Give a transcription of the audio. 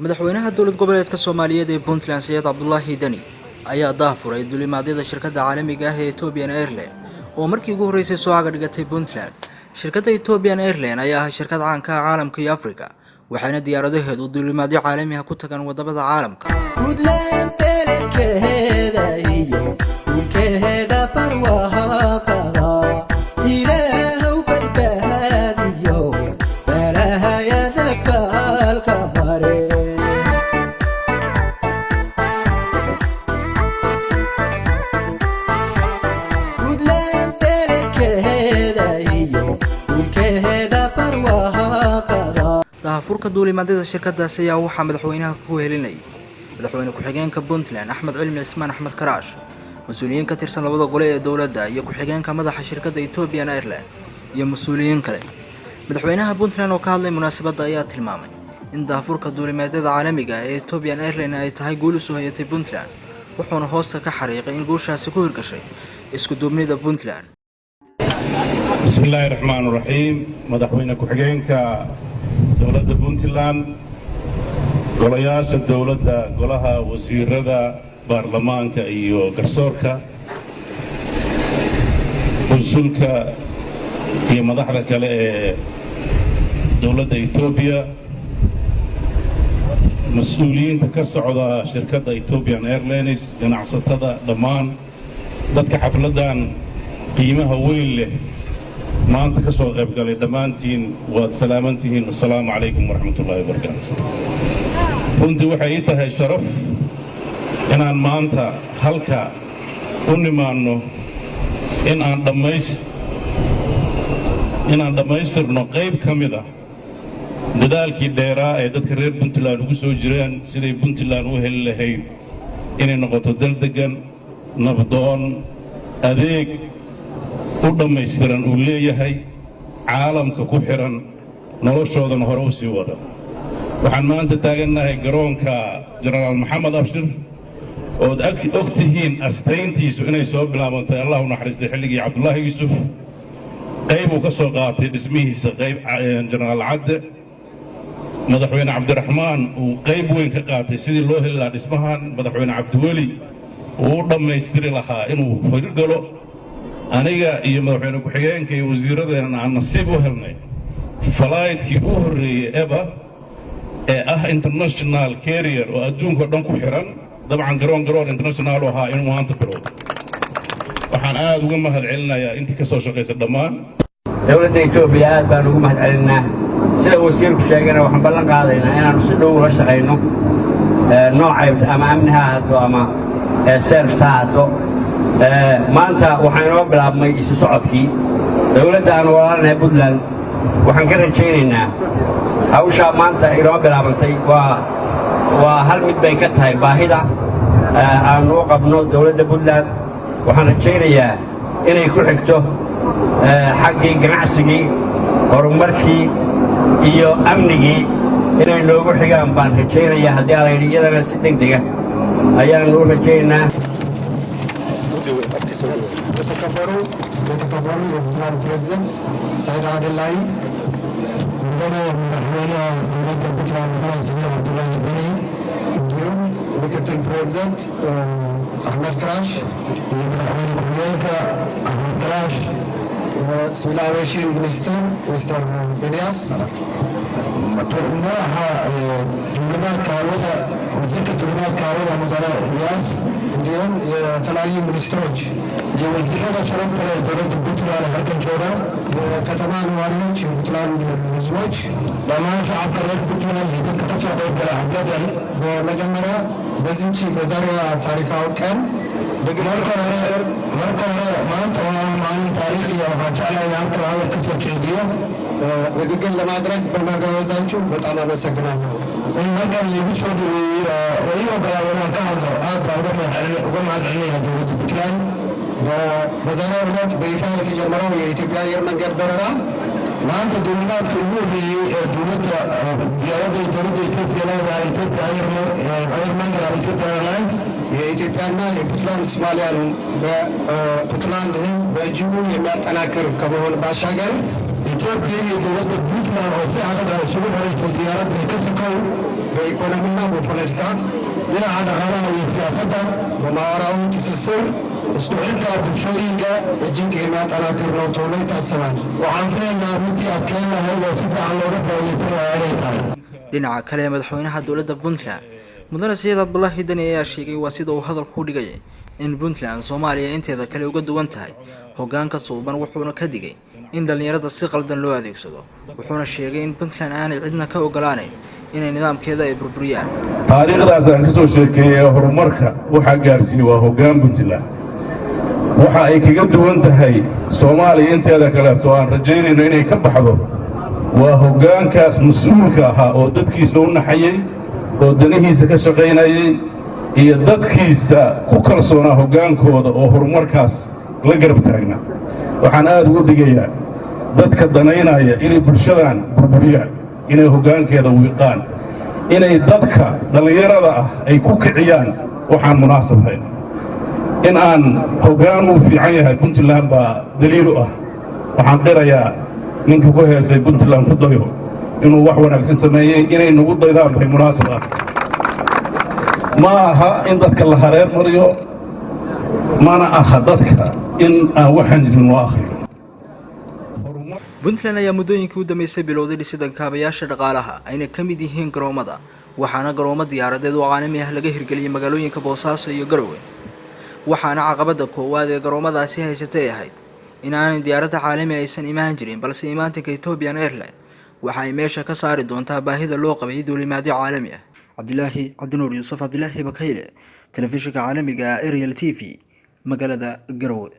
Madaxweynaha Dowlad Goboleedka Soomaaliyeed ee Puntland, Saciid Cabdulaahi Deni, ayaa daahfuray duulimaadyada shirkadda caalamiga ah ee Ethiopian Airline oo markii ugu horreysay soo caga dhigatay Puntland. Shirkadda Ethiopian Airline ayaa ah shirkad caanka ah caalamka iyo Africa, waxayna diyaaradaheedu duulimaadyo caalami ah ku tagaan wadamada caalamka. Puntland beledkeeda iyo dhulkeeda barwaaqada Ilaahow badbaadiyo balahayada baalka bare. Puntland beledkeeda iyo dhulkeeda barwaaqada. Daahfurka duulimaadyada shirkadaasi ayaa waxaa madaxweynaha ku helinayay madaxweyne ku-xigeenka Puntland, Axmed Cilmi Cismaan Axmed Karaash, mas-uuliyiin ka tirsan labada gole ee dowladda iyo ku-xigeenka madaxa shirkadda Ethiopian Airline iyo mas-uuliyiin kale. Madaxweynaha Puntland oo ka hadlay munaasabadda ayaa tilmaamay in daahfurka duulimaadyada caalamiga ee Ethiopian Airline ay tahay guul usoo hayatay Puntland, wuxuuna hoosta ka xariiqay in guushaasi ku hirgashay isku duubnida Puntland. Bismi illaahi raxmaan raxiim. Madaxweyne ku-xigeenka dowladda Puntland, golayaasha dowladda, golaha wasiirada, baarlamaanka iyo garsoorka, qunsulka iyo madaxda kale ee dowladda Etoobiya, mas-uuliyiinta ka socda shirkadda Ethiopian Airlines, ganacsatada, dhammaan dadka xafladdan qiimaha weyn leh maanta ka soo qayb galay, dhammaantiin waad salaaman tihiin. Assalaamu calaykum waraxmatullaahi wabarakaatu. Runtii waxay ii tahay sharaf inaan maanta halka u nimaanno inaan dhammaystirno qayb ka mid ah dadaalkii dheeraa ee dadka reer Puntland ugu soo jireen siday Puntland u heli lahayd inay noqoto dal deggan, nabdoon, adeeg u dhammaystiran uu leeyahay, caalamka ku xidhan, noloshoodana hore u sii wada. Waxaan maanta taagannahay garoonka Jenaraal Maxamed Abshir ood og tihiin astayntiisu inay soo bilaabantay, Allah u naxariistay, xilligii Cabdullaahi Yuusuf. Qayb uu ka soo qaatay dhismihiisa qayb Jenaraal Cadde, Madaxweyne Cabdiraxmaan uu qayb weyn ka qaatay sidii loo heli lahaa dhismahan, Madaxweyne Cabdiweli uu u dhammaystiri lahaa inuu hirgalo, aniga iyo madaxweyne ku-xigeenka iyo wasiirradeenna aan nasiib u helnay flight-kii u horreeyey eba ee ah international carrier oo adduunka o dhan ku xidhan. Dabcan garoon international u ahaa inuu maanta bilowdo. Waxaan aad uga mahad celinayaa intii ka soo shaqaysa dhammaan. Dowladda Etoobiya aad baan ugu mahad celinnaa. Sida wasiirku sheegayna, waxaan ballan qaadaynaa inaannu si dhow ula shaqayno, noocay ama amni ha ahaato ama service ha ahaato. Maanta waxaa inoo bilaabmay isu socodkii. Dowladda aanu walaalnahay Puntland waxaan ka rajaynaynaa hawshaa maanta inoo bilaabantay waa hal mid bay ka tahay baahida aanu u qabno dowladda Puntland. Waxaan rajaynayaa inay ku xigto xaggii ganacsigii, horumarkii iyo amnigii inay noogu xigaan baan rajaynayaa haddii alayidhi. Iyadana si deg dega ayaannu u rajaynaynaa. የተከበሩ የፑንትላንድ ፕሬዚደንት ሰይድ አብዱላሂ፣ mudane madaxweynaha dowladda Puntland, mudane Saciid Cabdullaahi Deni, እንዲሁም ምክትል ፕሬዚደንት አህመድ ክራሽ iyo madaxweyne ku-xigeenka Axmed Karaash, civil aviation minister Mister Elias, madaxa duulimaadka hawada, wasiirka duulimaadka hawada, mudane Elias, እንዲሁም የተለያዩ ሚኒስትሮች የወዚirada sharafta leh dowladda Puntland halkan jooga, የከተማ ነዋሪዎች፣ የፑንትላንድ ህዝቦች፣ dhammaan shacabka reer Puntland iyo dadka ka soo qayb gala xafladan, በመጀመሪያ በዚህች በዛሬዋ ታሪካዊ ቀን marka hore maanta waa maalin taariikhi ah. Waxaan jeclahay halkan hadal ka soo jeediyo. ንግግር ለማድረግ በመጋበዛችሁ በጣም አመሰግናለሁ። In halkan iigu soo dhaweeyey oo ii ogolaado inaan ka hadlo aad baan uga mahad celinaya dowladda Puntland. በዛሬው ዕለት በይፋ የተጀመረው የኢትዮጵያ አየር መንገድ በረራ Maanta duulimaadka ugu horreeyey ee dowladda diyaaradda dowladda Ethiopia leedahay, Ethiopia Airlines ama Ethiopia Airlines የኢትዮጵያና የፑንትላንድ ሶማሊያን በፑንትላንድ ሕዝብ በእጅጉ የሚያጠናክር ከመሆን ባሻገር Ethiopia iyo dowladda Puntland oo si adag ay isugu xiraysay diyaaradda ka sokow, በኢኮኖሚና በፖለቲካ፣ dhinaca dhaqaalaha iyo siyaasadda፣ በማህበራዊ ትስስር isku xidhka bulshooyinka እጅግ የሚያጠናክር ነው ተብሎ ይታሰባል። waxaan filaynaa runtii adkeyn lahayd oo si fiican looga faa'iidaysan lahaa inay tahay. Dhinaca kale, madaxweynaha dowladda Puntland Mudane Saciid Cabdulaahi Deni ayaa sheegay, waa sida uu hadalku u dhigayay, in Puntland Soomaaliya inteeda kale uga duwan tahay hoggaanka suuban, wuxuuna ka digay in dhallinyarada si qaldan loo adeegsado, wuxuuna sheegay in Puntland aanay cidna ka ogolaaneyn inay nidaamkeeda ay burburiyaan. Taariikhdaas aan ka soo sheekeeyey ee horumarka waxaa gaarsiiyey waa hoggaan Puntland. Waxa ay kaga duwan tahay Soomaaliya inteeda kaleeto aan rajaynayno inay ka baxdo waa hoggaankaas mas-uulka ahaa oo dadkiisa u naxayey oo danihiisa ka shaqaynayey iyo dadkiisa ku kalsoonaa hoggaankooda oo horumarkaas la garab taagnaa. Waxaan aad uga digayaa dadka danaynaya inay bulshadan burburiyaan, inay hoggaankeeda wiiqaan, inay dadka dhallinyarada ah ay ku kiciyaan waxaan munaasabhayn. In aan hoggaan uu fiican yahay Puntland baa daliilu ah. Waxaan qirayaa ninkii ku heesay "Puntland ku dayo" inuu wax wanaagsan sameeyey. Inay nagu daydaan bay munaasab ah. Ma aha in dadka la hareer mariyo, mana aha dadka in aan waxaan jirin loo akhriyo. Puntland ayaa muddooyinkii u dambeysay bilowday dhisida kaabayaasha dhaqaalaha ayna ka mid yihiin garoomada, waxaana garoomo diyaaradeed oo caalami ah laga hirgeliyay magaalooyinka Boosaaso iyo Garowe. Waxaana caqabada koowaad ee garoomadaasi haysatay ahayd in aanay diyaaradda caalami aysan imaan jirin, balse imaatinka Ethiopian Airline waxa ay meesha ka saari doontaa baahida loo qabay duulimaadyo caalami ah. Cabdilaahi Cabdinuur Yuusuf, Cabdilaahi Bakayle, telefishinka caalamiga ah Ariel TV, magaalada Garowe.